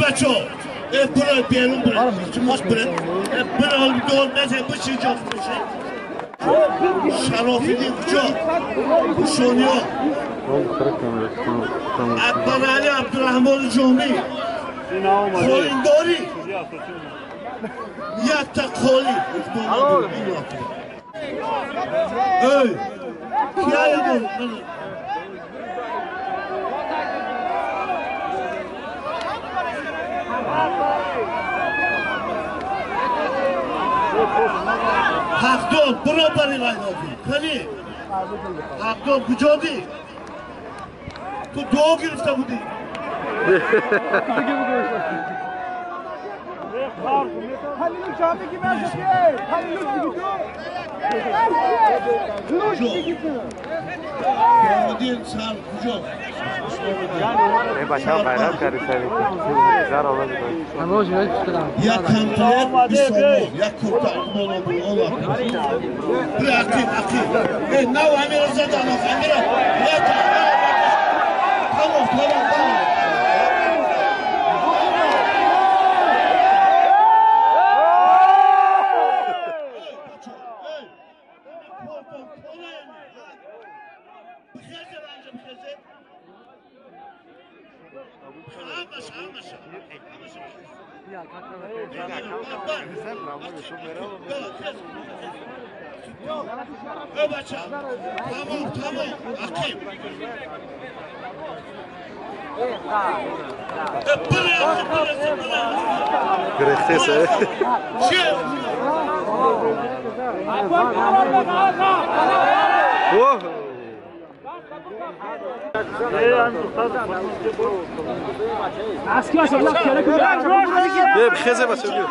Бачо, бро берун бро. Хос бро. Бро дор мезе биши ҷо биши. Шарофиддин куҷо? Шониё. Акбарали Абдурраҳмони Ҷомӣ. Холиндорӣ. Якта холи. Эй, кияя бо? Ҳақдор баробари ғайнофӣ. Кани? Ҳақдор куҷо ди? Ту дуо гирифта будӣ. Як комплект бисомон, як курта ақиб, ақиб. Нав амира задан, амира. Тамом, тамом, тамом. Тамом, тамом, ақиб. Грехтеса. Бхезе бача биё.